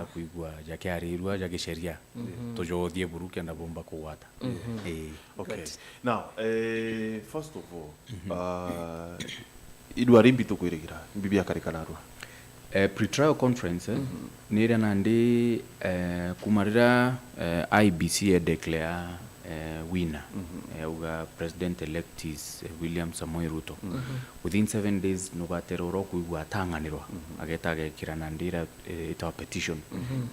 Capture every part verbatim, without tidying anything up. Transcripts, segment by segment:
kwigua jakiarirua ja giceria, tujothie buru kenda bomba kugwata. Ii. Okay. Good. Now, eh, first of all, uh, idwari mbi tukwirigira, mbi biakarikana narua? Eh, pre-trial conference, eh, ni iria nandi, eh, kuma riria, eh, I E B C e declare, eh, winner, eh, auga president elect is, eh, William Samoei Ruto. Within seven days nubatera uria ukwigua atang'anirwa, ageta agekira nandi ira, eh, itawa petition,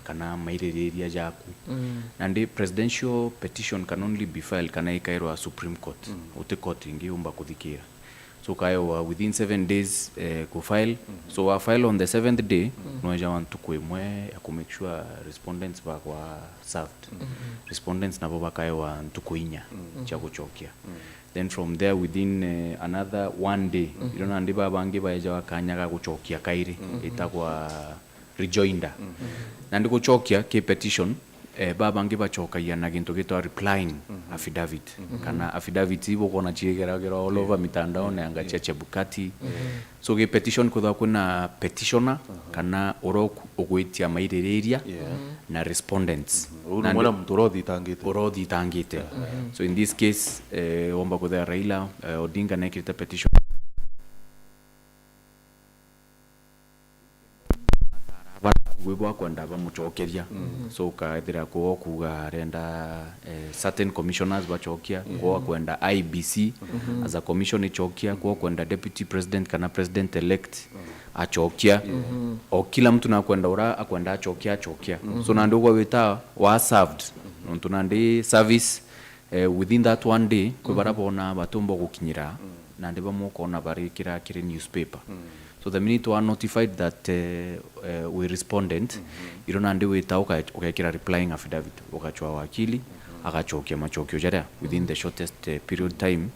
kana maiririria jaku. Nandi presidential petition can only be filed kana ikairwa Supreme Court. Guti court ingi yumba kuthikira. So ukaewa within seven days, eh, ku file. So wa file on the seventh day, nwejawa ntuku imwe ya ku make sure respondents bakwa served. Respondents nabo bakaewa ntuku inya cia gucokia. Then from there, within, eh, another one day, irio nandi babangi baejawa kanya ga gucokia kairi, itagwa rejoinder. Nandi gucokia ki petition, eh, babangi bacokagia na gintu gitwa replying affidavit. Kana affidavit ibo ukona ciigeragirwa all over mitandaone, anga cia Chebukati. So gi petition kwithwa kwina petitioner, kana uria uku-, ugwitia maiririria na respondents. Uu ni mwana muntu uria uthitangite. Uria uthitangite. So in this case, eh, womba kwithira Raila, eh, Odinga nekirite petition. Bara kuuga bakwenda bamucokeria. So ukaethira kwoo kuuga arenda, eh, certain commissioners bacokia, kwoo akwenda I E B C as a commission icokia, kwoo akwenda deputy president kana president elect acokia. O kila mtu nakwenda ura akwenda acokia, acokia. So nandi ugwa wita wa served. Nontu nandi service, eh, within that one day, kwi bara bona batumba gukinyira, nandi bamwe ukona barikira kiri newspaper. So the minute we are notified that, eh, eh, we respondent, iro nandi wita uka-, ugekira replying affidavit, ugachwa wakili, agachokia machokio jaria within the shortest, eh, period time,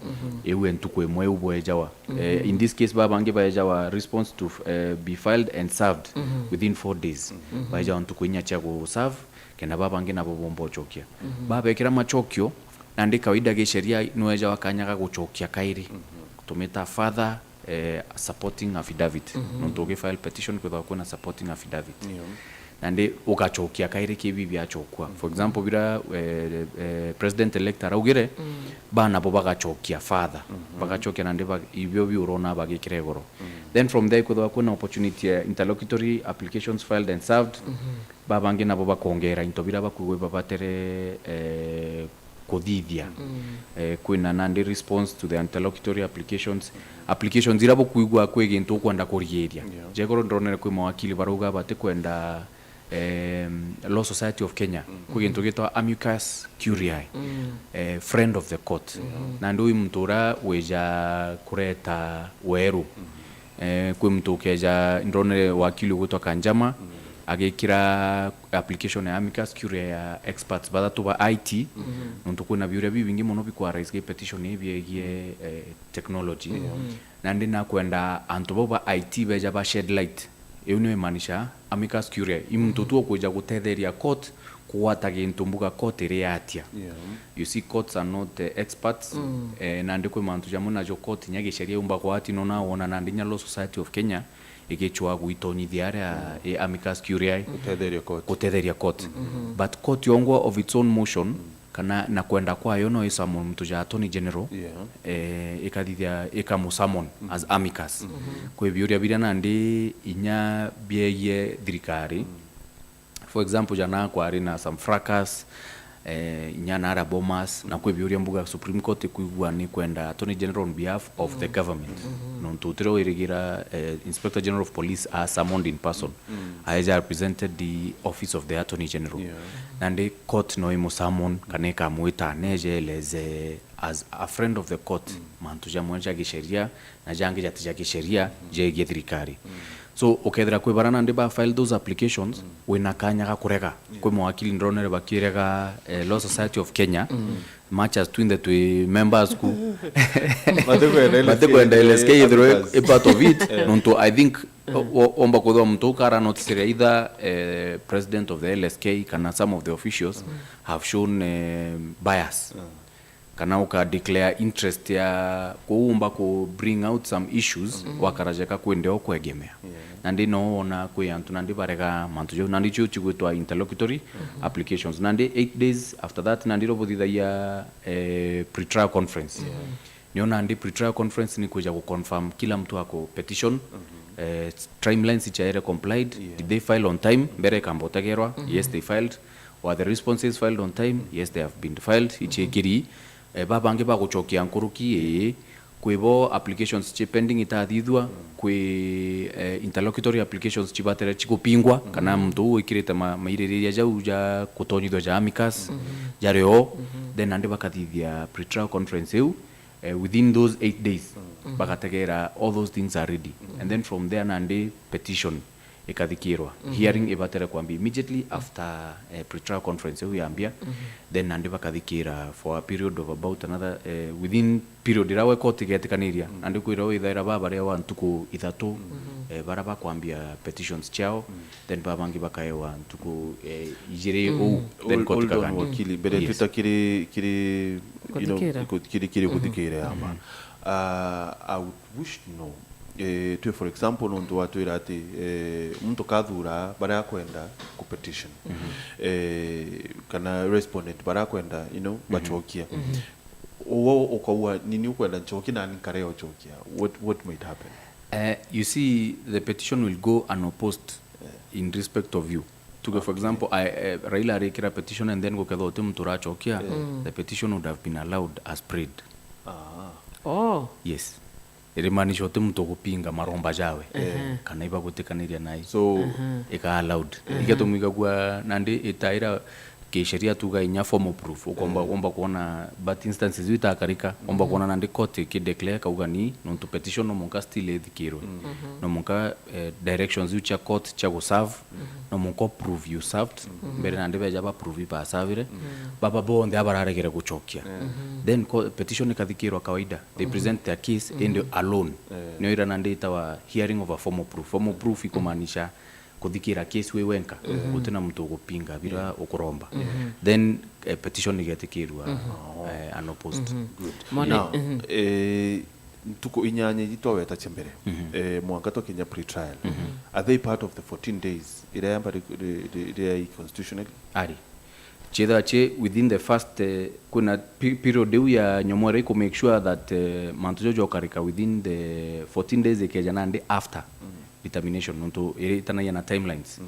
iu e ntuku imwe iu bwejawa. Eh, in this case, babangi baejawa response to, eh, be filed and served within four days. Baejawa ntuku inya cia gu serve, kenda babangi nabo bomba uchokia. Babekira machokio, nandi kawaida giceria nwejawa kanya ga guchokia kairi. Tumita further, eh, supporting affidavit. Nontu ugi file petition kwithwa kwina supporting affidavit. Nandi ugachokia kairi ki bibi achokua. For example, bira, eh, eh, president elect araugire, bana bo bagachokia further. Bagachokia nandi ba-, ibio bi urona bagikira igoro. Then from there kwithwa kwina opportunity ya interlocutory applications filed and served. Babangi nabo bakongera into bira bakwigwa babatere, eh, kuthithia. Eh, kwina nandi response to the interlocutory applications. Applications ira bukwigua kwi gintu ukwenda kurigiria. Jegoro ndonere kwi mawakili barauga batikwenda, em, Law Society of Kenya, kwi gintu gitwa amicus curiae, eh, friend of the court. Nandi uyu muntu ura wija kureta weru. Eh, kwi muntu ukeja, ndonere wakili ugwitwa Kanjama, agikira application ya amicus curiae ya experts bathatu ba I T, nontu kwina biuria bibingi mono bikwa arise gi petition ii biegie, eh, technology. Nandi nakwenda antu bau ba I T beja ba shed light. Iu niyo imaanisha amicus curiae. I muntu tu ukwija gutetheria court kugwata gintu mbuga court iri yatia. You see, courts are not, eh, experts. Eh, nandi kwi mantu jamwe najo court inya giceria yumba gwati, nona wona nandi inya Law Society of Kenya igichwa gwitonyithia aria i amicus curiae gutetheria court. Gutetheria court. But court yongwa of its own motion, kana na kwenda kwayo no isummon muntu ja Attorney General, eh, ikathithia, ikamusummon as amicus. Kwi biuria biria nandi inya biegie thirikari. For example, jana kwari na some fracas, eh, inya nara Bomas, na kwi biuria mbuga Supreme Court ikwigua ni kwenda Attorney General on behalf of the government. Nontu utire wirigira, eh, Inspector General of Police a summoned in person. Aeja represented the office of the Attorney General. Nandi court no imusummon kana ikamwita neje eleze as a friend of the court mantu jamwe ja giceria na jangi jati ja giceria jegie thirikari. So ukethira kwi bara nandi ba file those applications, wina kanya ga kurega. Kwi mawakili ndronere bakirega, eh, Law Society of Kenya, much as twinthe twi members ku. Batikwenda L S K ithirwe i part of it. Nontu I think, o-, o-, omba kwithirwa muntu ukara notice either, eh, president of the L S K kana some of the officials have shown, eh, bias. kana uka declare interest ya kuumba ku bring out some issues, wakaraja ka kwende o kwegemea. Nandi no wona kwi antu nandi barega mantu jau, nandi cio cigwitwa interlocutory applications. Nandi eight days after that, nandi ro buthithagia, eh, pre-trial conference. Nio nandi pre-trial conference ni kwija gu confirm kila mtu ako petition, eh, timelines ichaere complied, did they file on time, mbere ikamba utegerwa, yes, they filed, were the responses filed on time, yes, they have been filed, ichiekiri, eh, babangi baguchokia nkuruki, ii, kwi bo applications chi pending itathithua, kwi, eh, interlocutory applications chibatere chigupingwa, kana muntu uu wikirite ma-, maiririria jau ja gutonyithua ja amicus, jari o, then nandi bakathithia pre-trial conference iu, eh, within those eight days, bagategera all those things are ready. And then from there nandi petition ikathikirwa. Hearing ibatere kwambia immediately after, eh, pre-trial conference iu yambia. Then nandi bakathikira for a period of about another, eh, within period ira we court igetikaniria. Nandi kwira withaira baba baria wa ntuku ithatu, eh, bara bakwambia petitions ciao. Then babangi bakaewa ntuku, eh, ijiri uu, then court ikagandia. Wakili, mbere twita kiri, kiri, you know, kuthikira, kiri, kiri kuthikira ama. Ah, I would wish to know, eh, twi for example, nontu watwira ati, eh, muntu kathura baria akwenda ku petition, eh, kana respondent baria akwenda, you know, bachokia. Uwe ukaua, nini ukwenda nchokie nani nkareo chokia? What, what might happen? Eh, you see, the petition will go unopposed, eh, in respect of you. Tuge, for example, I, eh, Raila arikira petition and then gukethwa uti muntu urachokia, the petition would have been allowed as prayed. Ah. Oh. Yes. Irimaanisha uti muntu ugupinga maromba jawe, kana ibagutikaniria nai. So, ika allowed. Iga tumwigagua nandi itaira kisheria tuga inya formal proof. Ukomba, womba kuona, but instances iu itakarika, womba kuona nandi court ikideclare kauga ni nontu petition no mwanka still ithikirwe. No mwanka, eh, directions iu cia court cia guserve, no mwanka prove you served, mbere nandi beja ba prove basavire, baba bonthe abararegere guchokia. Then co-, petition ikathikirwa kawaida. They present their case, indi alone. Nio ira nandi itawa hearing of a formal proof. Formal proof ikumaanisha kuthikira case wi wenka, gutina muntu ugupinga bira ukuromba. Then, eh, petition igetikirwa, eh, unopposed. Good. Mone, now, eh, ntuku inyanya iji twaweta cia mbere, eh, mwanka twakinya pre-trial. Are they part of the fourteen days iria yamba ri-, ri-, ri-, ria constitutional? Ari. Chithira chi within the first, eh, kwina pe-, period iu ya nyomo iria iku make sure that, eh, mantu jo jokarika within the fourteen days ikeja nandi after determination, nontu iri itanagia na timelines.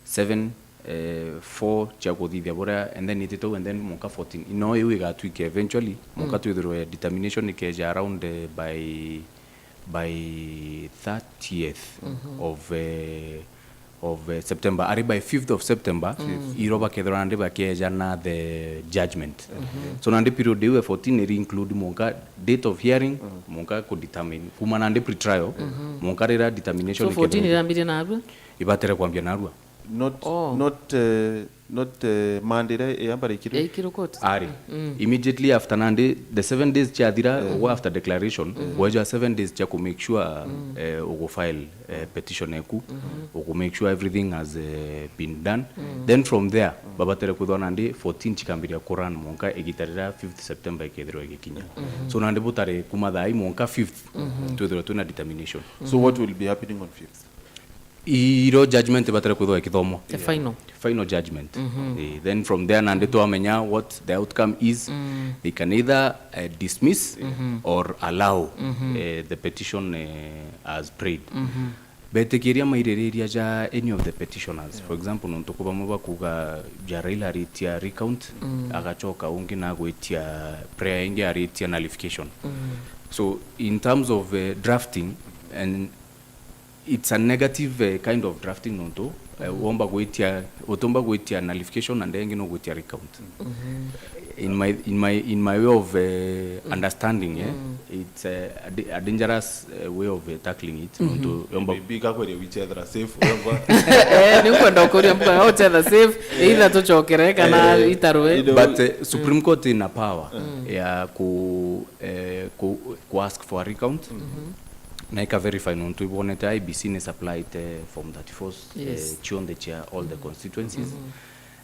Seven, eh, four cia kuthithia buria, and then ititau, and then mwanka fourteen. No iu igatwika eventually, mwanka twithirwe determination ikeja around, eh, by, by thirtieth of, eh, of, eh, September, ari by fifth of September, iro bakethirwa nandi bakeja na the judgment. So nandi period iu ya fourteen iri include mwanka date of hearing, mwanka ku determine, kuma nandi pre-trial, mwanka rira determination. So fourteen ikethirwa irambirie narua? Ibatere kwambia narua. Not, oh, not, eh, not, eh, Monday iria yamba rikirwe? Yaikirwe court? Ari. Immediately after nandi, the seven days ciathira, ugwe after declaration, gweja seven days cia ku make sure, eh, ugu file, eh, petition eku, ugu make sure everything has, eh, been done. Then from there, babatere kwithwa nandi fourteen cikambiria ku run mwanka igita riria fifth September ikethirwa igikinya. So nandi butari kuma thaa ii mwanka fifth, twithirwa twina determination. So what will be happening on fifth? Iro judgment ibatire kwithwa ikithomwa. The final. Final judgment. Eh, then from there nandi twamenya what the outcome is. They can either, eh, dismiss or allow, eh, the petition, eh, as prayed. Betikiria maiririria ja any of the petitioners. For example, nontu ku bamwe bakuga ja Raila aritia recount, agachoka ungi na agwitia prayer ingi aritia nullification. So in terms of, eh, drafting and It's a negative, eh, kind of drafting nontu, eh, womba gwitia, utumba gwitia nullification na ndengi no gwitia recount. In my, in my, in my way of, eh, understanding, eh, it's, eh, a da-, a dangerous, eh, way of, eh, tackling it. Nontu yomba maybe gakweria wichethera safe, whatever. Eh, ni kwenda kuria mbuga uchetha safe, either tuchokere kana itarwe. But, eh, Supreme Court ina power ya ku, eh, ku, ku ask for a recount. Na ika verify nontu ibonete I E B C ni supplied, eh, form thirty-four, eh, chionthe chia all the constituencies.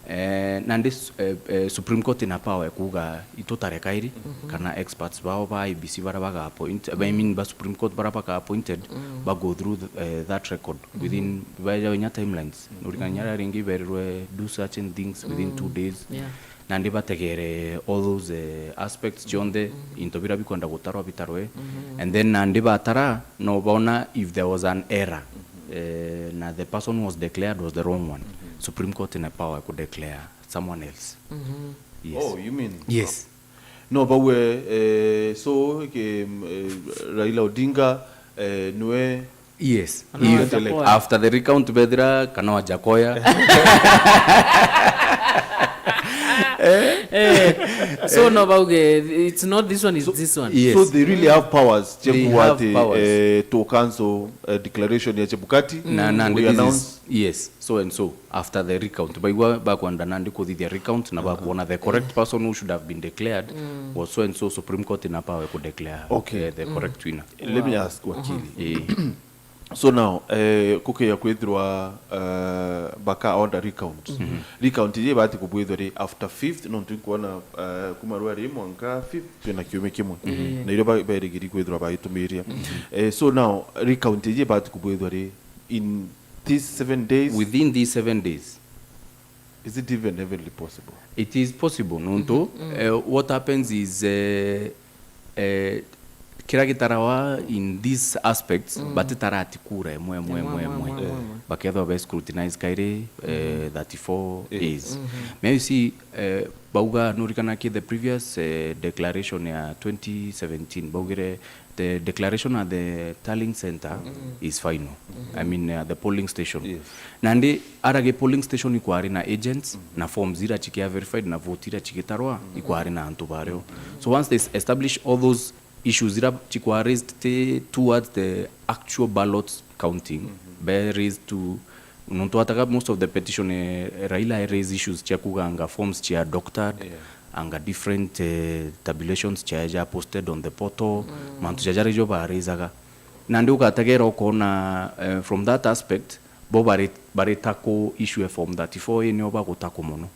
Eh, nandi s- eh, eh, Supreme Court ina power ya kuuga itutareka iri, kana experts bao ba I B C bara baga appoint, I mean ba Supreme Court bara baga appointed, ba go through th- eh, that record within, baeja inya timelines. Nurikana inya ringi iberirwe do certain things within two days. Yeah. Nandi bategere all those eh, aspects cionthe, into bira bikwenda gutarwa bitarwe. And then nandi batara, no baona if there was an error, eh, na the person was declared was the wrong one. Supreme Court ina power ya ku declare someone else. Yes. Oh, you mean? Yes. No, baue, eh, so, ke, mm, eh, Raila Odinga, eh, nwe Yes. Kana If- wajakoya. After the recount bethira kana wajakoya. Eh, so no bauge it's not this one, it's this one. Yes. So they really have powers They Chebukati, have powers. Eh, to cancel, eh, declaration ya Chebukati. Na na We this announce. Is, yes, so and so after the recount baigua bakwenda nandi kuthithia recount na bakuona the correct person who should have been declared was so and so. Supreme Court ina power ku declare Okay. eh, the correct winner. Let me ask wakili. Eh, So now, eh, kukeya kwithirwa, eh, baka order recount. Recount iji ibati kubwithwa ri after fifth, no ntu nkuona, eh, kuma rwari mwanka fifth twina kiumia kimwe. Na irio ba- berigiri kwithirwa baitumiria. Eh, so now, recount iji ibati kubwithwa ri in these seven days. Within these seven days. Is it even heavenly possible? It is possible nontu eh, what happens is eh, eh, kira gitarawa in these aspects batitarati kura emwe emwe emwe emwe bakethwa be scrutinize kairi eh, thirty-four days. Now you see eh, bauga nurikana ki the previous eh, declaration ya twenty seventeen baugire the declaration at the tallying center is final. I mean uh, the polling station. Nandi aragi polling station ikwari na agents na forms ira chikia verified na vote ira chigitarwa ikwari na antu bario. So once they s- establish all those issues ira chikwa raised te towards the actual ballots counting be raised to nontu ataga most of the petition eh, Raila I raise issues chia kuganga forms chia doctored anga different eh, tabulations chia ja posted on the portal mantu ja jara ijo baraisaga. Nandi ugategera ukona eh, from that aspect bo bari bari tackle issue ya form thirty-four A nio bagutackle mono.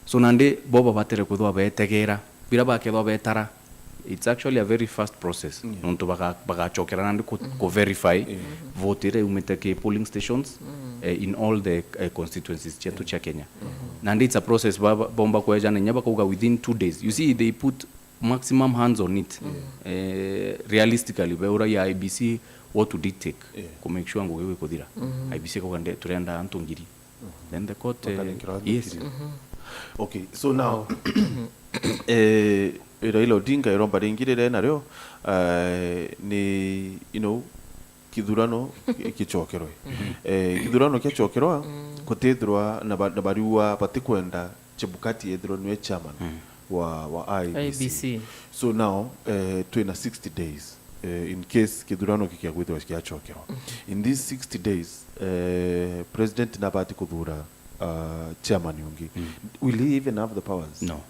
So nandi bo babatere kwithwa betegera bira bakethwa betara. It's actually a very fast process nontu baga- bagachokera nandi ku, ku verify vote iria yumite ki polling stations eh, in all the eh, constituencies cietu cia Kenya. Nandi it's a process ba- ba- bomba kwejana inya bakauga within two days. You see they put maximum hands on it. Eh, realistically be uragia I B C what would it take ku make sure ngugi iu ikuthira? I B C ikauga nde turenda antu ngiri. Then the court eh, Bakarengera antu yes ngiri. Okay, so now, eh, Raila Odinga iromba ringi riria nario eh, ni, you know, kithurano gicokerwe. Eh, kithurano giacokerwa gutithirwa na ba- na bariua batikwenda Chebukati ethirwe niwe chairman wa, wa I E B C. I E B C. So now eh, twina sixty days eh, in case kithurano gikia kwithirwa giacokerwa. In these sixty days eh, president nabati kuthura uh, chairman ungi. Will he even have the powers? No.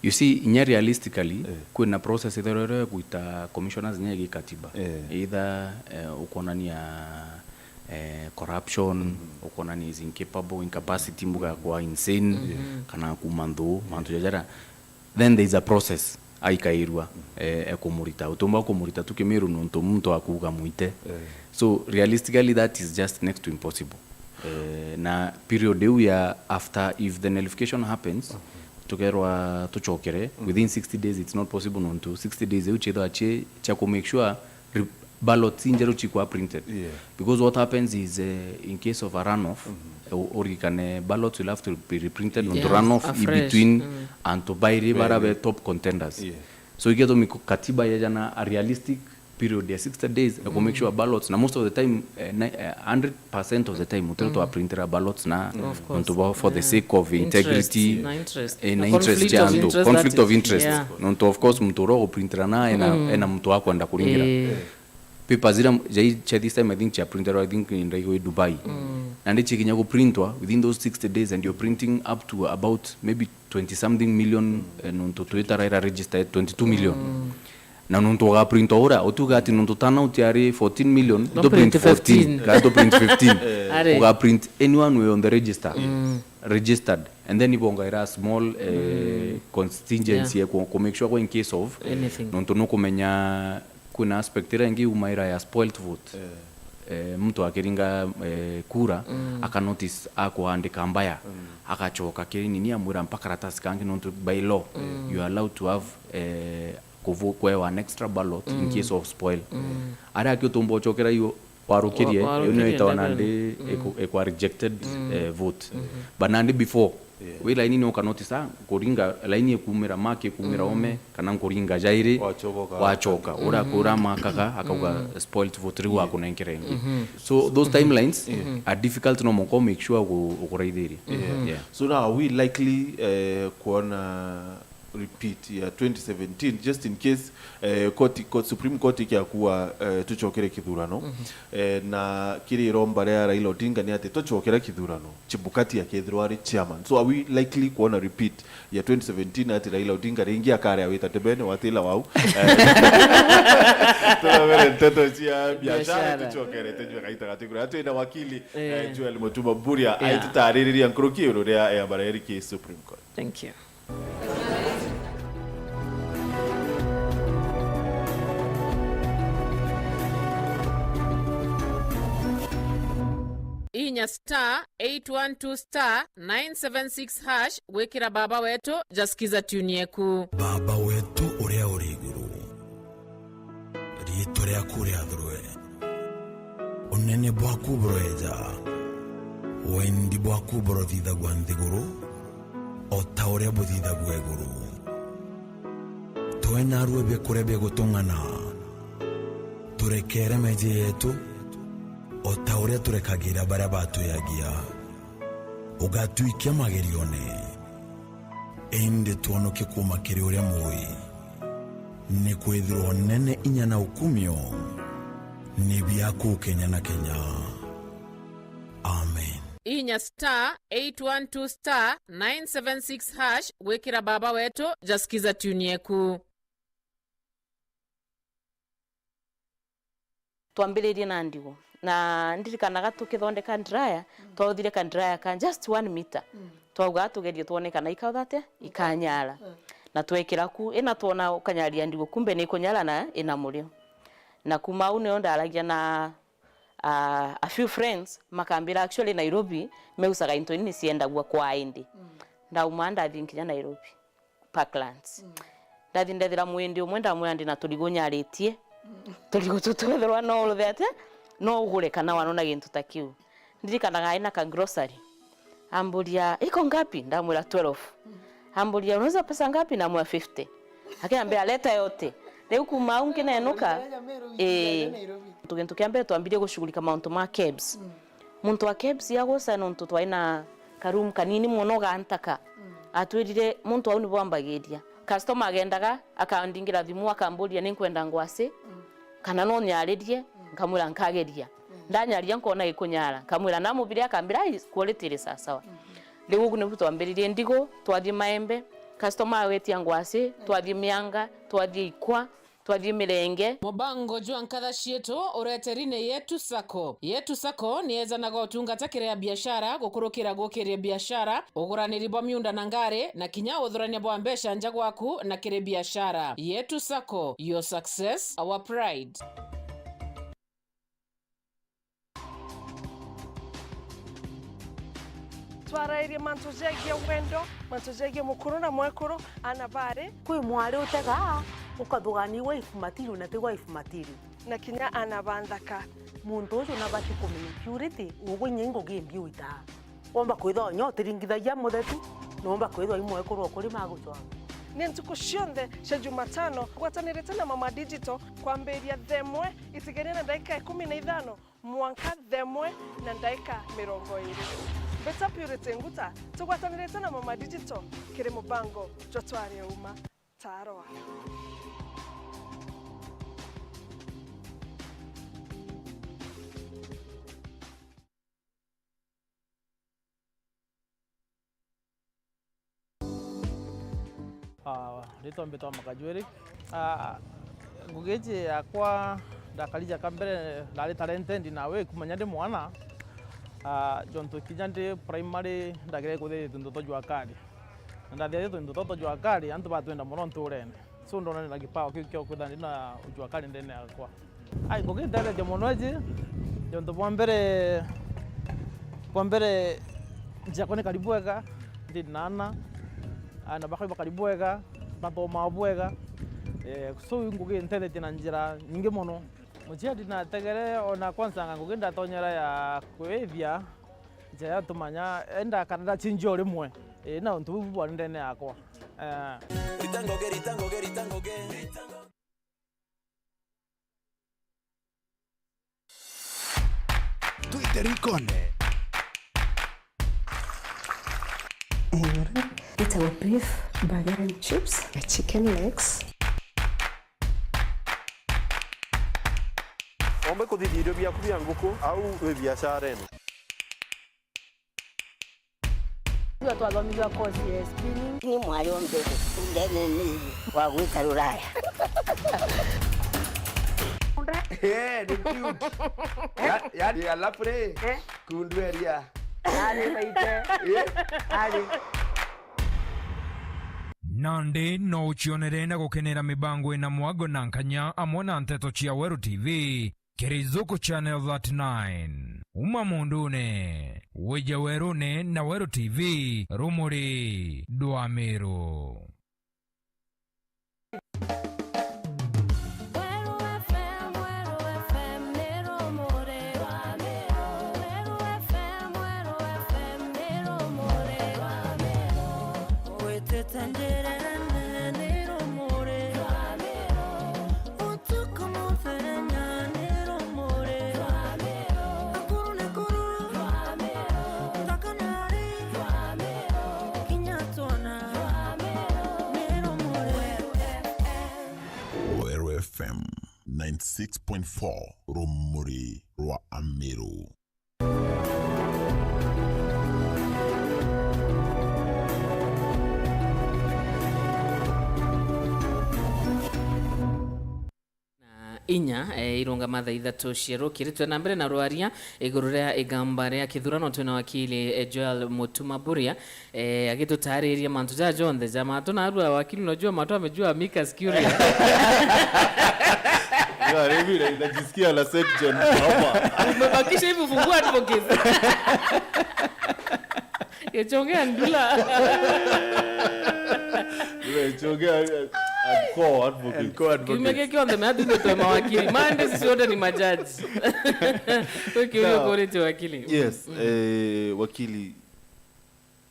You see inya realistically kwina process itherere gwita commissioners inya gikatiba. Either eh, ukonania eh, corruption, ukonania is incapable, incapacity mbuga kwa insane kana kuma nthu mantu jajara. Then there is a process aikairua eh, ekumurita utumba kumurita tu Kimiru nontu muntu akuuga mwite. So realistically that is just next to impossible. Eh, na period iu ya after if the nullification happens tukerwa tuchokere within sixty days, it's not possible nontu sixty days iu chithwa chi cha ku make sure re- ballots injeru chikwa printed. Because what happens is uh, in case of a runoff uh, urikane ballots will have to be reprinted nontu runoff in between antu bairi bara be top contenders. So igetumi katiba yejana a realistic period ya sixty days ya ku make sure ballots na most of the time eh, ni- eh, hundred percent of the time utero twa printera ballots na nontu ba for the sake of integrity Na interest. eh, na Na interest conflict ya of antu interest, conflict that of is- interest yeah. Nontu of course muntu uria uguprintera na ena ena muntu wa kwenda kuringira. Papers ira jai cha this time I think cha printerwa I think in Dubai. Na ndi chikinya ku printwa within those sixty days and you're printing up to about maybe twenty something million eh, nontu twitara ira register twenty two million. Na nontu ugaprint o uria, utiuga ati nontu turnout yari fourteen million, no, tu print print fourteen, fifteen, kana tu print fifteen. Are. Ugaprint anyone we on the register. Registered. And then ibongaira small, eh, contingency, yeah, ya ku, ku make sure kwa in case of anything. Nontu nukumenya kwina aspect iria ingi yumaira ya spoilt vote. Eh. Eh, muntu akiringa, eh, kura, mm, akanotice akuandika mbaya, mm, agacoka kiri nini amwira mpa karatasi kangi nontu by law, mm, you are allowed to have, eh, kuvu-, kwewa an extra ballot in, mm, case of spoil. Mm. Aria aki utumba ucokera iyo warukirie, wa-, iyo niyo warukirie itawa ndagoni. Nandi, mm, iku-, ikwa rejected, mm, eh, vote. Mm-hmm. But nandi before, yeah, wi laini-ini uka notice, ah, nkuringa laini ikumira, mark ikumira, mm, ome, kana nkuringa jairi, wacoka, wacoka. Uria, mm-hmm, kura makaga, akauga, mm, spoilt vote, riu, yeah, akunenkere ingi. Mm-hmm. So those timelines, mm-hmm, are difficult, no mwanka make sure uku-, ukuraithiria. Mm-hmm. Yeah. So now, are we likely, eh, kuona repeat ya twenty seventeen, just in case, eh, court, court, Supreme Court ikiakua, eh, tucokere kithurano, mhm, eh, na kiri iromba ria Raila Odinga ni ati tucokere kithurano, Chebukati akethirwa ari chairman. So are we likely kuona repeat ya twenty seventeen ati Raila Odinga ringi akaria wita debene watila wau? Eh, turabere nteto cia biashara, biashara, tucokere tunywe gaita gati kuria twina wakili, eh, eh, Joel Mutuma Mburia, yeah, aitutaririria nkuruki iguru ria, eh, mbara iri ki Supreme Court. Thank you. Inya star eight one two star nine seven six hash gwikira Baba Wetu ja Skiza Tune Yeku. Baba wetu uria uri iguru, riitwa riaku riathurwe. Unene bwaku buroeja, wendi bwaku burothithagua nthiguru, o ta uria buthithagua iguru. Tue narua biakuria bia gutung'ana, turekere meeji yetu, o ta uria turekagira baria batwiagia. Ugatwikia magerione, indi twonokie kuuma kiri uria mui. Nikwithirwa unene, inya na ukumio ni biaku kenya na kenya. Amen. Inya star eight one two star nine seven six hash gwikira Baba Wetu ja Skiza Tune Yeku. Twambiririe na ndigo. Na ndirikanaga tukithondeka dryer, mm, twauthire ka dryer ka just one meter. Mm. Twauga tugerie twone kana ikauthate, ikanyara. Mm. Na twekira ku, ina twona ukanyaria ndigo, kumbe ni ikunyara na ina murio. Na kuma au nio ndaragia na, ah, a few friends, makambira actually Nairobi, meusaga into ini ciendagua kwa indi. Mm. Ndauma ndathi nkinya Nairobi. Parklands. Mm. Ndathi ndethira mwindi umwe, ndamwira ndi na turigu nyaritie. Mm. Turigu tu twethirwa no uruthe atia, no ugure kana wanona gintu ta kiu. Ndirikanaga aina ka grocery. Amburia, "Iko ngapi?" Ndamwira, "Twelve." Mm. Amburia, "Unauza pesa ngapi?" Namwira, "Fifty." Akiambia, "Leta yote." Riu kuma au nkinenuka, ii, gintu kia mbere twambirie gushughulika mauntu ma kebs. Mm. Muntu wa kebs aguca nontu twai na ka room kanini mono gantaka. Mm. Atwirire muntu au nibo ambagiria. Customer agendaga, akandingira thimu, akamburia, "Ni nkwenda ngwasi?" Mm. Kana no nyaririe? Mm. Nkamwira, "Nkageria." Mm. Ndanyaria, nkona gikunyara, nkamwira, "Namubire?" Akambira, "Ai, quality iri sawasawa." Mm. Riu ugu nibu twambiririe ndigo, twathie Maembe, customer agwetia ngwasi, mm, twathie Mianga, twathie Ikwa, twathie Mirenge. Mubango jwa nkatha cietu ureteri ni Yetu Sacco. Yetu Sacco ni yejanaga utungata kiri a biashara, gukurukira gukiria biashara, uguraniri bwa miunda na ngari, na kinya uthurania bwa mbeca nja gwaku na kiri biashara. Yetu Sacco, your success, our pride. Twarairie mantu jegie wendo, mantu jegie mukuru na mwekuru, ana bari. Kwi mwari utegaa, ukathugaania wife material na ti wife material. Na kinya ana ba nthaka. Muntu uju nabati kumenya purity, ugu inya ingugi imbi uitaa. Womba kwithwa inya utiringithagia muthetu, na womba kwithwa i mwekuru ukuri magucwanga. Ni ntuku cionthe cia Jumatano, gwatanirite na Mama Digital kwambiria thaa imwe itigania na ndagika ikumi na ithano mwanka thaa imwe na ndaika mirongo iri. Mbita Purity Nguta, tugwatanirite na Mama Digital kiri mubango jwa Twaria Uma. Tarwa. Ah, ritwa mbitwa Makajwiri. Ah, Ngugi iji yakwa ndakari jaka mbere, ndari talented nawe kumanya ndi mwana. Ah, jontu kinya ndi primary ndagire kuthithia tuntu twa jua kali. Na ndathithia tuntu twa jua kali, antu batwenda mono nturene. So, ndonanira kipawa kiu kia kwithira ndi na ujua kali ndene yakwa. Ai, ngugi ntethetie mono iji, jontu bwa mbere, bwa mbere, njiakwa ni kari bwega, ndi na ana, ana bakwa bakari bwega, bathomaa bwega. Eh, so, ngugi ntethetie na njira nyingi mono. Muciari nategere, ona kwanza nga ngugi ndatonyera ya kwithia, nja ya tumanya, enda kana ndachinjia o rimwe. Eh, na untu buu bwari ndene yakwa. Eh. Rita ngugi, rita ngugi, rita ngugi. Twite rikone. Itagwo beef burger and chips, chicken legs. Ombe kuthithia irio biaku bia nguku au wi biacarene. Tuga twathomithua course ya spinning. Ni mwari o mbere ndene ni wa gwita ruraya. Eh, ni cute. Ya, ya, alafu ri, eh? Kundu eria. Ari baite. Eh? Ari. Nandi no ucionere na gukenera mibango ina mwago na nkanya amwe na nteto cia Weru T V. Kirizuku Channel thirty-nine. Uma mundune, wija werune na Weru T V, rumuri dwa Miru. Weru F M, Weru F M, ni rumuri rwa Miru. Weru F M, Weru F M, ni rumuri rwa Miru. Witite njirene, ni rumuri rwa Miru. Utuku muthenya ni rumuri. Akuru ni kururu. Nthaka ni ari. Kinya twana ni rumuri. Weru F M ninety-six point four, rumuri rwa Amiru. Na inya, eh, irungama thaa ithatu cia rukiri. Twina mbere na rwaria iguru ria igamba ria kithurano. Twina wakili, eh, Joel Mutuma Buria, eh, agitutariria mantu jaja jonthe ja matu. Na arua wakili, unajua matu amejua amicus curiae. Ya, Remi, na-, najisikia la section hapa. Umebakisha hivi, fungua advocates. Gichongea ndula. Gichongea, eh, and co-advocates. And co-advocates. Kiumia giki kionthe, me atindite mawakili. Mande sisi wote ni majaji. Wewe kiuria, now, ukuurite wakili. Yes, eh, wakili,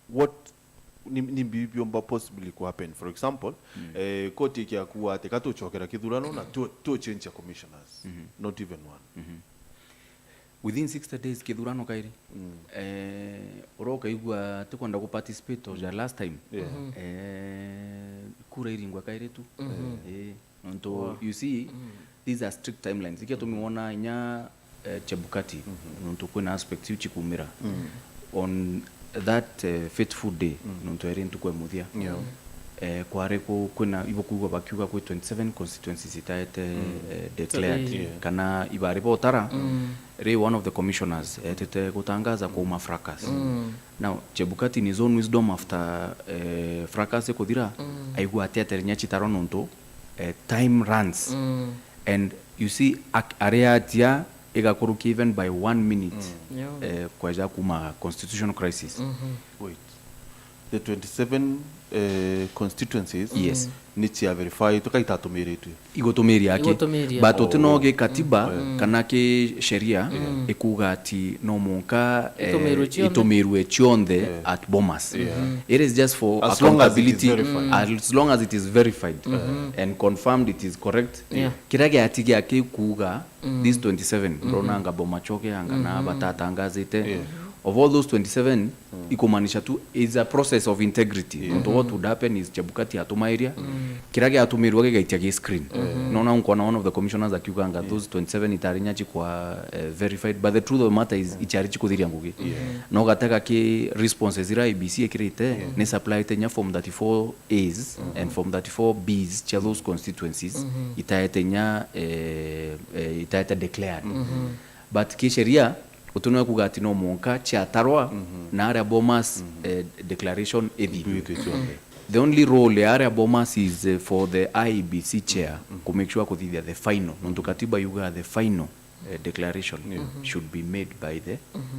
what ni, ni mbi biomba possibly ku happen? For example, eh, koti ikiakuwa ati ka tuchokera kithurano na tu, tu change ya commissioners. Not even one. Within sixty days kithurano kairi. Eh, uria ukaigua tikwenda ku participate o ja last time. Yeah. Eh, kura iringwa kairi tu. Eh, nontu, you see, these are strict timelines. Ikio tumi wona inya, eh, Chebukati, nontu kwina aspects iu chikumira. On that, eh, fateful day, nontu eri ntuku ya muthia. Yeah. Eh, kwari ku-, kwina, ibukuigua bakiuga kwi twenty-seven constituencies itaete, eh, declared. Yeah. Kana ibari botara, ri one of the commissioners etete gutangaza kuuma fracas. Now, Chebukati in his own wisdom after, eh, fracas ikuthira, aigua ati aterenya chitaro nontu, eh, time runs. And you see, ak-, aria atia igakurukia even by one minute, eh, kweja kuma constitutional crisis. Wait. The twenty-seven, eh, constituencies, yes, ni cia verify, tuka itatumiritwe. Igutumiria aki. Igutumiria. But utino gi katiba kana ki sheria ikuga ati no munka, eh, itumirwe chionthe, itumirwe chionthe at Bomas. It is just for accountability. As long as it is verified. As long as it is verified and confirmed it is correct. Yeah. Kiria giatigia ki kuga these twenty-seven, ndonanga Bomachoge anga na batatangazite. Yeah. Of all those twenty-seven, ikumaanisha tu is a process of integrity. Nontu what would happen is Chebukati atuma iria, kiria giatumirwa gigaitia gi screen. Nona nkona one of the commissioners akiuganga those twenty-seven itari nya cikwa, eh, verified, but the truth of the matter is ichari cikuthiria ngugi. No gatega ki responses ira I B C ikirite, ni supply te nya form thirty-four A's and form thirty-four B's cia those constituencies itaete nya, eh, eh, itaete declared. But ki sheria, utunwe kuga ati no mwanka ciatarwa na aria Bomas, eh, declaration ithithue. The only role ya aria Bomas is, eh, for the I E B C chair ku make sure kuthithia the final. Nontu katiba yuga the final, eh, declaration should be made by the,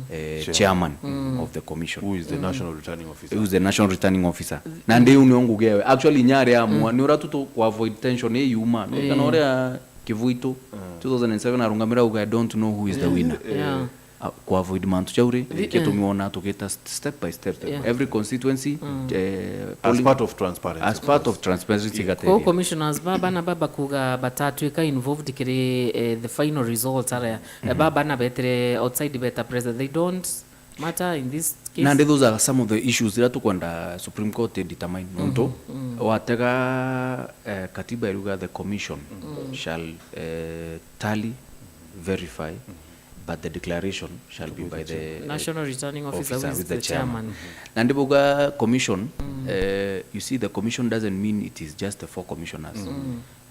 eh, chairman of the commission. Who is the national returning officer? Who is the national returning officer? Na ndi u nio ngugi ewe. Actually, nya aria amua, ni uria tu tu ku avoid tension ii yuma. Ni kana uria Kivuitu, two thousand and seven arungamira auga, "I don't know who is the winner." Yeah. Ah, ku avoid mantu jau ri, gitumi wona tugita st-, step by step. Yeah. Every constituency, eh, as polling, part of transparency. As part of transparency. Kuu commissioners baba na baba kuga batatwika involved kiri, eh, the final results aria. Eh, baba na betire outside beta present. They don't matter in this case. Nandi those are some of the issues ira tukwenda Supreme Court determine. Nontu watega, eh, katiba iruga the commission shall, eh, tally, verify, but the declaration shall be by the, eh, national returning officer, who is the chairman. Na ndibuga commission, eh, you see, the commission doesn't mean it is just the four commissioners.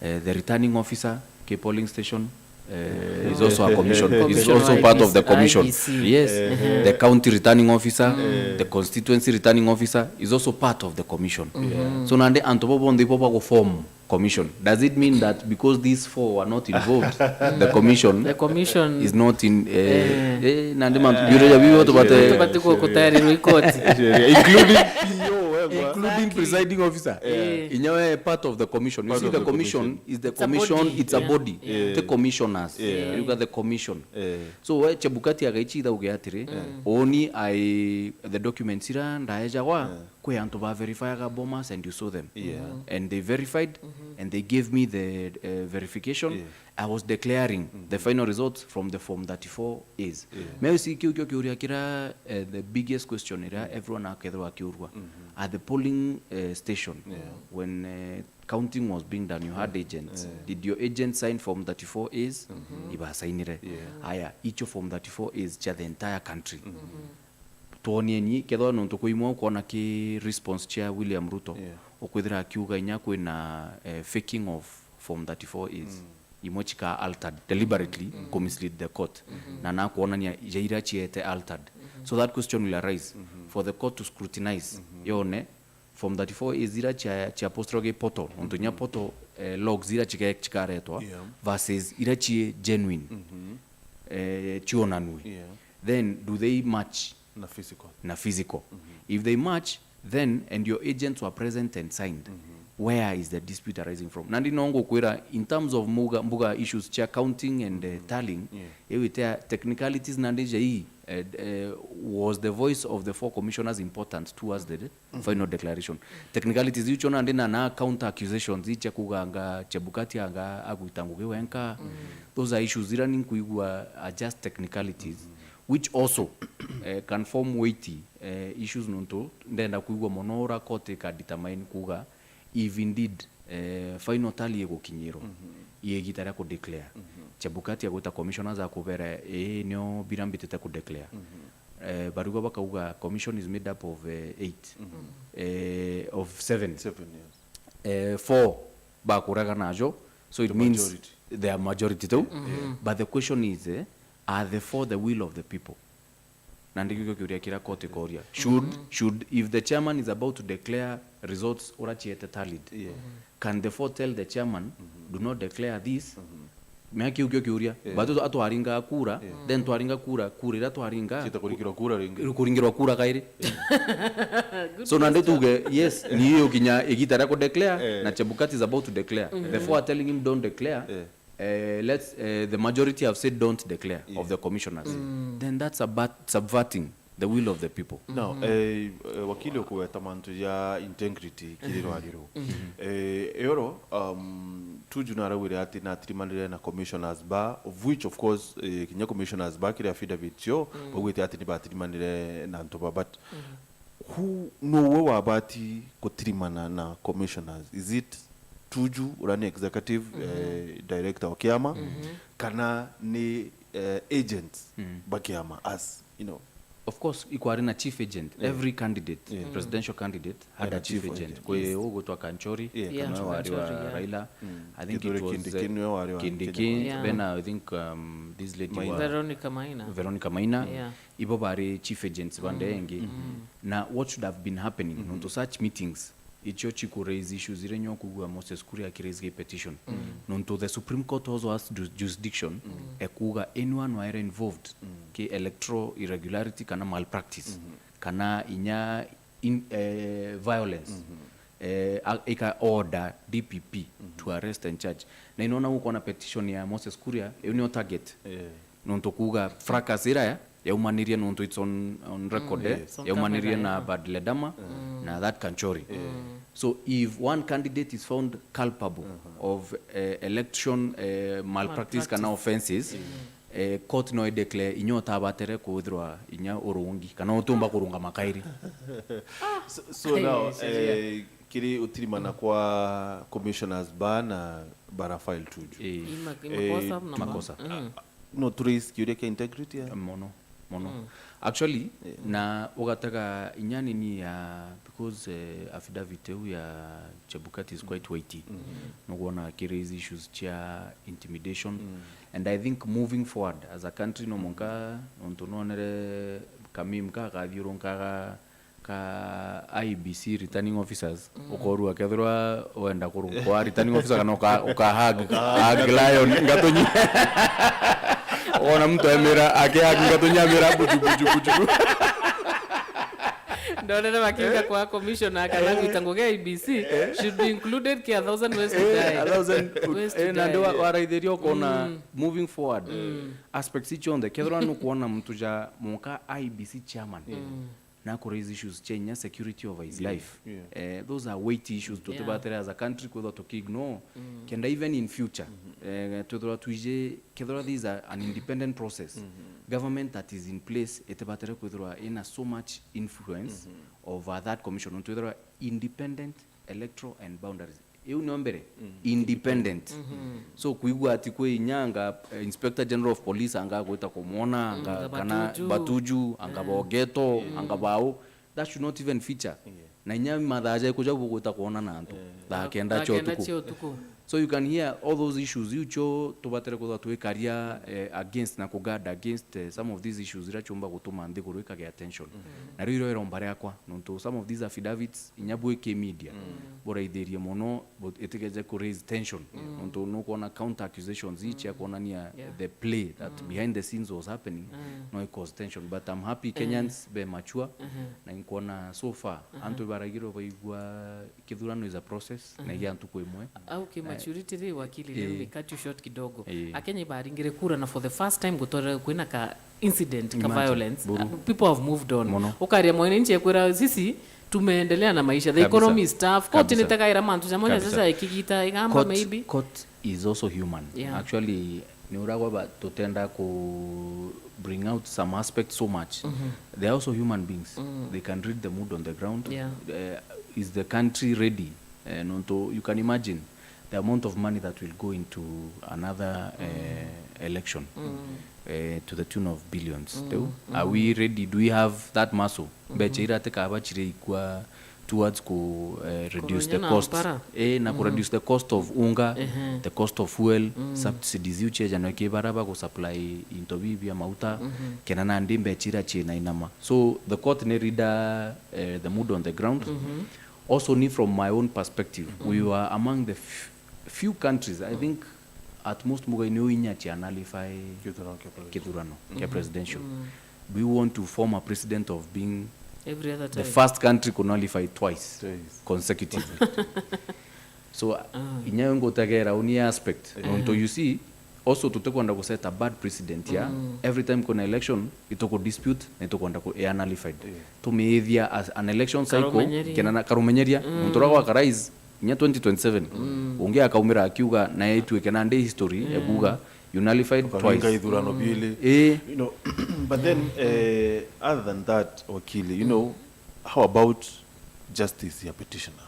Eh, the returning officer, ki polling station, eh, is also a commission, is also part of the commission. Yes, the county returning officer, the constituency returning officer is also part of the commission. So nandi antu bo bonthe ibo bagu form commission. Does it mean that because these four were not involved, the commission, the commission is not in, eh, eh, nandi mantu biuria biu tubate, tubate ku-, kutarirwa i koti. Including P O, whatever. Including presiding officer. Eh. Inyawe part of the commission. You see, the commission is the commission, it's a body. Yeah. The commissioners. Yeah. You got the commission. Eh. So we Chebukati agaichitha uge atiri, oni I, the documents ira ndaejagwa, kwi antu ba verifyaga Bomas and you saw them. Yeah. And they verified and they gave me the, uh, verification. Yeah. I was declaring the final results from the form thirty-four A's. Yeah. Me usi kiu kio kiuria kira, uh, the biggest question ira everyone akethirwa akiurua. At the polling, uh, station, when, uh, counting was being done, you had agents. Yeah. Did your agent sign form thirty-four A's? Ibasainire. Yeah. Aya, icho form thirty-four A's cha the entire country. Twonieni, kethwa nontu kwi imwe ukwona ki response cia William Ruto, ukwithira akiuga inya kwina, eh, faking of form thirty-four A's. Imwe chika altered deliberately ku mislead the court. Na nakwonania ja ira chiete altered. So that question will arise for the court to scrutinize, yone form thirty-four A's ira chia, chia posted gi portal, ontu nya portal, eh, logs ira chike-, chikaretwa, versus ira chie genuine, eh, chionanue. Yeah. Then do they match na physical? Na physical. If they match, then, and your agents were present and signed, where is the dispute arising from? Nandi no ngukwira, in terms of mbuga, mbuga issues chia counting and, eh, tallying, iu itia technicalities nandi ja ii, eh, eh, was the voice of the four commissioners important towards the final declaration? Technicalities iu cio nandi na, na counter accusations ichia kuganga Chebukati anga agwita ngugi wenka. Those are issues ira ni nkuigua are just technicalities, which also, eh, can form weighty, eh, issues, nontu ndenda kuigua mono ura court ika determine kuga if indeed, eh, final tally igukinyirwa, i igita ria ku declare. Chebukati agwita commissioners akubera, ii nio bira mbitite ku declare. Eh, barigwa bakauga commission is made up of, eh, eight, eh, of seven. Seven, yes. Eh, four bakuregana najo, so it means they are majority teu. But the question is, eh, are the four the will of the people? Na ndikio kiuria kira court ikoria. Should, should, if the chairman is about to declare results ura chiete tallied, can the four tell the chairman, "Do not declare this"? Mea kiu kio kiuria. But tu-, atwaringa kura, then twaringa kura, kura ira twaringa, chita kuringirwa kura ringi. Kuringirwa kura kairi. So nandi tuge, yes, ni hiyo kinya igita ria ku declare, na Chebukati is about to declare. The four are telling him, "Don't declare." Eh, let's, eh, the majority have said, "Don't declare," of the commissioners. Then that's about subverting the will of the people. Now, eh, eh, wakili ukugweta mantu ja integrity kiri rwari ruu. Eh, Eyoro, um, Tuju narauire ati natirimanire na commissioners ba, of which, of course, eh, kinya commissioners ba kiri affidavit cio baugite ati nibatirimanire na antu ba, but who, nowe wabati gutirimana na commissioners? Is it Tuju, uria ni executive, eh, director wa kiama, kana ni, eh, agents ba kiama, as you know? Of course, ikwari na chief agent. Every candidate, presidential candidate, had a chief agent. Kwi ugwitwa Kanchori, Yeah. Yeah, kana we wari wa Kanchori, yeah. Raila. I think Kithure it was, Kindiki uh, niwe wari wa Kindiki, Kenya. Yeah. Then I think, um, this lady Maina. wa Veronica Maina. Veronica Maina. Yeah. Ibo bari chief agents ba ndee ingi. Na what should have been happening, nontu such meetings, icio chiku raise issues iria nyo kugua Moses Kuria aki raise gi petition. Nontu the Supreme Court also has ju-, jurisdiction e kuga anyone were involved ki electoral irregularity kana malpractice, kana inya in, eh, violence, eh, a-, ika order D P P to arrest and charge. Na inaona gukwona petition ya Moses Kuria, iu nio target. Nontu kuga fracas iria yaumanirie, nontu it's on, on record, eh, It's on yaumanirie camera, na yeah. Bad Ledama na that Kanchori. So if one candidate is found culpable of, eh, election, eh, malpractice kana offences, eh, court no ideclare inya utabatere kwithirwa inya urungi kana utiumba kurungama kairi. So, so now, eh, kiri utirimana kwa commissioners ba na bara file Tuju. Eh, Ima-, eh, makosa na ma- makosa. No turaise kiuria kia integrity ya? Mono, mono. Actually, na ugatega inya nini ya, because, eh, affidavit iu ya Chebukati is quite weighty. Nugwona ki raise issues cia intimidation. And I think moving forward as a country, no monka, nontu nonere kamim kakathiurunkaga ka I E B C returning officers, ukorua kethirwa wenda kurungwa returning officer kana uka, uka hug, hug lion, ngatunyi. Wona mtu amira, ake hug, ngatunyi amira, buju, buju, buju. Ndonere bakiuga kwa commissioner kana gwita ngugi ya I E B C should be included ki a thousand ways to die. A thousand, Ways to eh, na die. ndi wa-, waraithiria ukona moving forward, aspects icionthe, kethirwa nukwona mtu ja monka I E B C chairman, na ku raise issues cia inya security over his life. Eh, those are weighty issues tutibatire as a country kwithwa tuki ignore. Kenda even in future, eh, twithirwa twiji, kethirwa these are an independent process, government that is in place itibatire kwithirwa ina so much influence over that commission. Nontu ithirwa independent electoral and boundaries. Iu nio mbere, independent. So kwigua ati kwi inya anga, eh, Inspector General of Police anga gwita kumwona, anga, anga kana Batuju. Batuju, anga Bogeto, anga bau, that should not even feature. Na inya mathaa ja ikuja bugwita kwona na antu thaa kenda cia utuku. So you can hear all those issues iu cio tubatere kwithwa twikaria, eh, against na kuguard against, eh, some of these issues iria ciumba gutuma nthiguru ikagea tension. Na riu irio iromba riakwa, nontu some of these affidavits inya bwi ki media, buraithirie mono, but itigeje ku raise tension. Nontu nukwona counter accusations ii cia kwonania the play that behind the scenes was happening, no it cause tension. But I'm happy Kenyans be mature, na inkwona so far, antu baragirwo baigua kithurano is a process, na igia ntuku imwe. Au ki maturity ri, wakili, let me cut you short kidogo. Akenya ibaringire kura na for the first time gutwara kwina ka incident ka violence. Uh, people have moved on. Ukaria mwananchi ekwira sisi tumeendelea na maisha. The economy is tough. Koti nitekaira mantu jamwe na sasa ikigita igamba maybe. Court is also human. Yeah. Actually, ni uragwa ba tutenda ku bring out some aspects so much. They are also human beings. They can read the mood on the ground. Yeah. Uh, is the country ready? Uh, nontu, you can imagine the amount of money that will go into another, uh, election, uh, to the tune of billions. Riu, are we ready? Do we have that muscle? Mbecha iria tikaba chire ikwa towards ku, eh, reduce the cost, eh, na ku reduce the cost of unga, the cost of fuel, subsidies iu chiejanwa ki bara ba ku supply into bibi bia mauta, kena nandi mbecha iria china inama. So the court ni reader, eh, the mood on the ground. Also, ni from my own perspective, we were among the f-, few countries, I think, at most mugaini u inya chia nullify kithurano kia presidential. Do you want to form a precedent of being the first country ku nullify twice consecutively? So, inya yo ngutegera uni aspect. Nontu, you see, Also, tutikwenda ku set a bad precedent ya every time kuna election, ituku dispute na itukwenda ku, ya nullified. Tumiithia as an election cycle, karumenyeria, kena na karumenyeria, muntu uria gwaka rais, inya twenty twenty-seven, ungi akaumira akiuga, na ituike nandi history ya kuuga, you nullified twice. Ithurano bili. Ii. You know, but then, eh, other than that, wakili, you know, how about justice ya petitioner?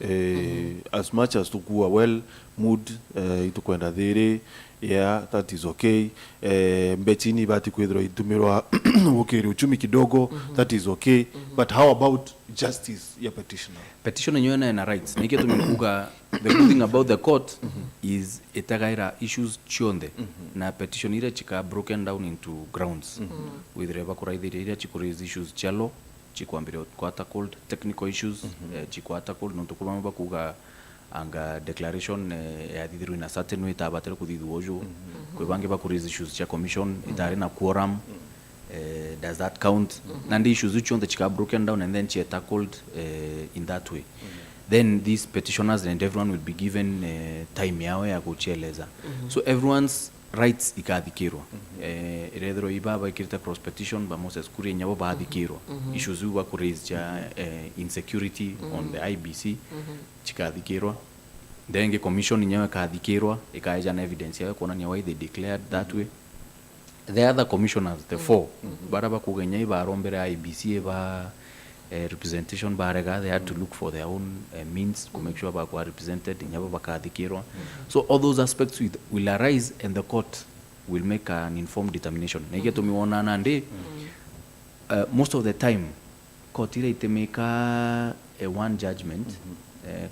Eh, as much as tukua well mood, eh, itukwenda thiri, yeah, that is okay. Eh, mbechini ibati kwithirwa itumirwa gukiri uchumi kidogo, that is okay. But how about justice ya petitioner? Petition yenyewe nayo ina rights. Nikio tumekuga, the good thing about the court is itagaira issues cionthe. Na petition iria chika broken down into grounds. Withire bakuraithiria iria chikuraise issues cia law, chikwambiria kwa tackled, technical issues, eh, chikwa tackled, nontu kwi bamwe bakuga anga declaration, eh, yathithirwe in a certain way itabatire kuthithua uju. Kwi bangi bakuraise issues cia commission, itari na quorum, eh, does that count? Nandi issues iu cionthe chika broken down and then chia tackled, eh, in that way. Then these petitioners and everyone will be given, eh, time yao ya guchieleza. So everyone's rights ikathikirwa. Eh, irethirwa iba baikirite cross petition, ba Moses Kuria inyabo bathikirwa. Issues iu bakuraise cia, eh, insecurity on the I B C, chikathikirwa. Then ingi commission inyayo ikathikirwa, ikaeja na evidence yayo kuonania why they declared that way. The other commissioners, the four, bara bakuga inya ibarombere I B C iba, eh, representation barega, they had to look for their own, eh, means to make sure bakwa represented, inyabo bakathikirwa. So all those aspects with, will arise and the court will make an informed determination. Na igia tumiwona nandi, eh, most of the time, court iria itimika, eh, one judgment, eh,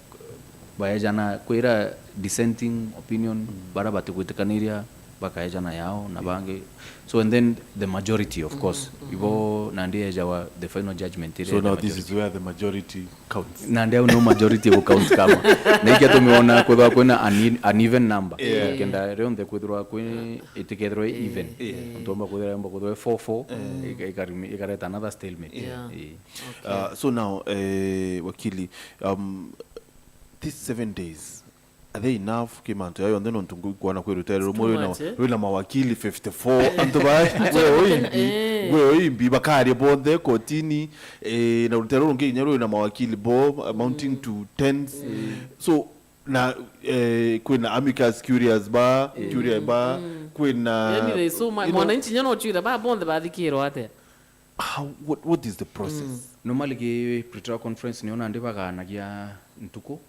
baejana kwira dissenting opinion, bara batigwitikaniria, bakaejana yao na bangi. So, and then the majority, of course, ibo nandi ejawa the final judgment iria. So now this is where the majority counts. Nandi au no majority gu count kama. Na ikia tumiona kwithirwa kwina an, uneven number. Kenda rionthe kwithirwa kwi, itikethirwa i even. Ntomba kwithirwa, yomba kwithirwa four four, ika-, ikarimi-, ikareta another stalemate. Yeah. Eh. Uh, so now, eh, wakili, um, these seven days, are they enough ki mantu ya yonthe? Nontu ngwona kwi rutere rumwe rwina, eh, rwina mawakili fifty-four. Antu ba, gwe oimbi, eh, gwe oimbi, bakaria bonthe kotini, eh, na rutere rungi inya rwina mawakili bo amounting to tens. So, na, eh, kwina amicus curiae ba, curiae ba, kwina, yani, there's so much, you know, mwananchi inya no chwira ba bonthe bathikirwa atia? How, what, what is the process? Normally, ki pre-trial conference nio nandi bagaanagia ntuku.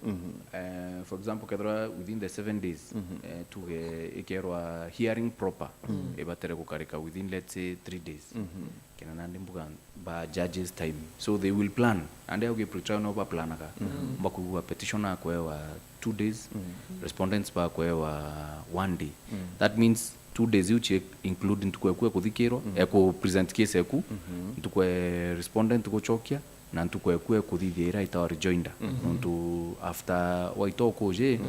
Eh, for example, kethirwa within the seven days, eh, tuge ikerwa hearing proper, ibatere gukarika within, let's say, three days. Kena nandi mbuga ba judges time. So they will plan. Nandi auge pre-trial no baplanaga. Bakuigua petitioner akwewa two days, respondents bakwewa one day. That means two days iu chi include ntuku eku ekuthikirwa, eku present case eku, ntuku e respondent guchokia, na ntuku eku ekuthithia ira itawa rejoinder. Nontu after waito kuji,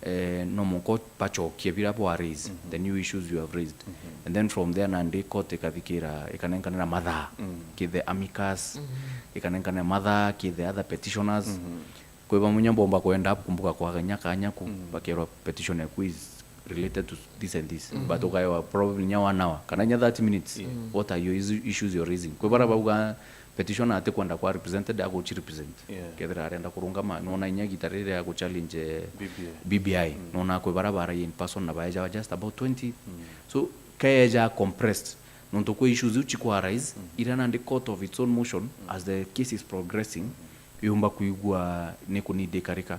eh, no mwanka bachokie bira bwa raise, the new issues you have raised. And then from there nandi court ikathikira, ikanenkanira mathaa ki the amicus, ikanenkanira mathaa ki the other petitioners. Kwi bamwe inya bomba kwenda kumbuka kwaga inya kanya ku, bakerwa petition eku is related to this and this. But ukaewa probably inya one hour, kana inya thirty minutes. What are your is-, issues you're raising? Kwi bara bauga petition atikwenda kwa represented, aguchi represent. Kethira arenda kurungama, nona inya gita riri ya guchallenge, eh, B B I. B B I. Nona kwi bara baragia in person na baejawa just about twenty. So, kaeja compressed. Nontu kwi issues iu chikwa arise, ira nandi court of its own motion, as the case is progressing, yumba kwigua ni kunidi ikarika.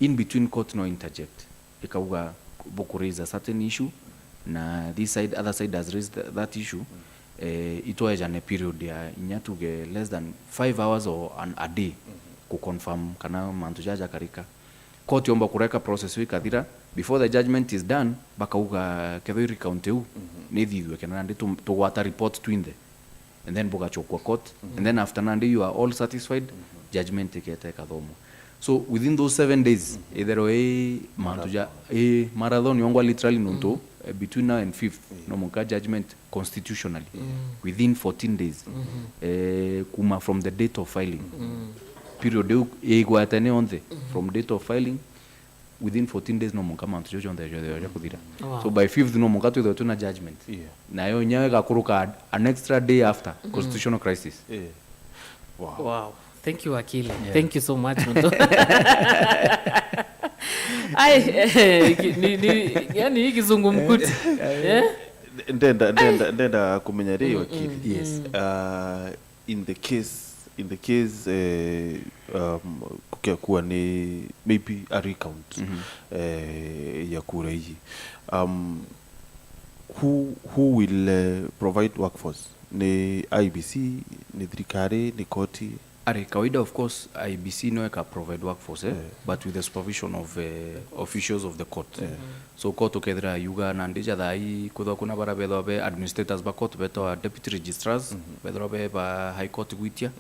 In between, court no interject, ikauga bukuraise a certain issue, na this side, other side has raised th-, that issue. Eh, itwaejane period ya inya tuge less than five hours or an, a day, ku confirm kana mantu jaja jakarika. Court yomba kureka process iu ikathira, before the judgment is done, bakauga kethirwa i recount iu, ni ithithue kena nandi tu-, tugwata report twinthe. And then bugachokwa court, and then after nandi you are all satisfied, judgment iketa ikathomwa. So within those seven days, itherwa i mantu ja, i marathon yongwa literally nontu, eh, between now and fifth, no mwanka judgment constitutionally within fourteen days, eh, kuma from the date of filing. Period iu igwatene yonthe, from date of filing within fourteen days no mwanka mantu jo jonthe jo ja kuthira. Wow. So by fifth no mwanka twithwe twina judgment. Yeah. Nayo nya igakuruka an extra day after constitutional crisis. Eh. Wow. Wow. Thank you, Akili. Thank you so much, Muntu. Ai, eh, ki- ni, ni, yani hii kizungu mkuti. Eh? Ndenda, ndenda, ndenda kumenya ri, Wakili. Yes. Uh, in the case, in the case, eh, um, kukia kuwa ni maybe a recount, eh, ya kura iji. Um, who, who will, eh, provide workforce? Ni I E B C, ni thirikari, ni koti? Ari kawaida, of course, I E B C no eka provide workforce, eh? But with the supervision of, eh, officials of the court. So court ukethira yuga nandi ja thaa ii, kwithwa kuna bara bethwa be administrators ba court betwa deputy registrars, bethwa be ba high court gwitia,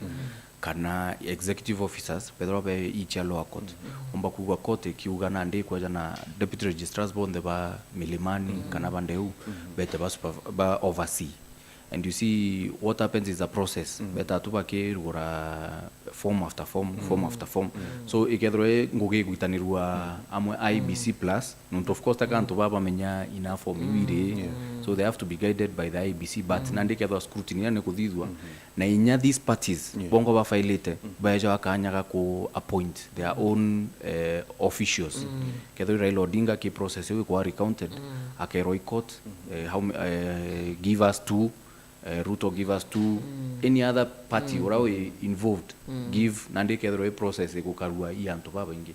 kana executive officers bethwa be icha lower court. Umba kugwa court ikiuga nandi kweja na deputy registrars bonthe ba Milimani kana ba Ndeu, bete ba, super, ba oversee. And you see, what happens is a process. Beta tu bakirugura form after form, form after form. So ikethirwa i ngugi igwitanirua amwe I E B C plus, nontu of course taka antu baba bamenya ina form iu iri. So they have to be guided by the I E B C, but nandi ikethirwa scrutiny ni kuthithua, na inya these parties bongo bafailite, baeja bakanya ga ku appoint their own, eh, officials. Kethirwa Raila Odinga ki process iu ikwa recounted, akerwa i court, eh, how ma- eh, give us two, eh, Ruto give us two, any other party ura wi involved, give, nandi ikethirwa i process igukarua i antu babaingi.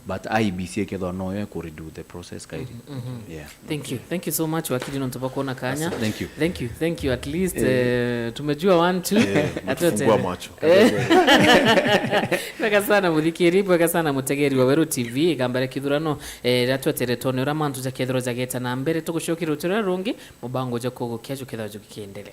But I E B C ikethirwa noyo iku redo the process kairi. Yeah. Thank you. Thank you so much, Wakili, nontu bwa kuona kanya. Thank you. Thank you. Thank you. At least, eh, tumejua one, two. Atuete- Fungua macho. Bwega sana muthikiri, bwega sana mutegeri wa Weru T V, igamba ria kithurano, eh, riria twetere twone uria mantu jakethirwa jageta na mbere. Tugucokia rutere ruria rungi, mubango ja kugukia jukethirwa jukiendele.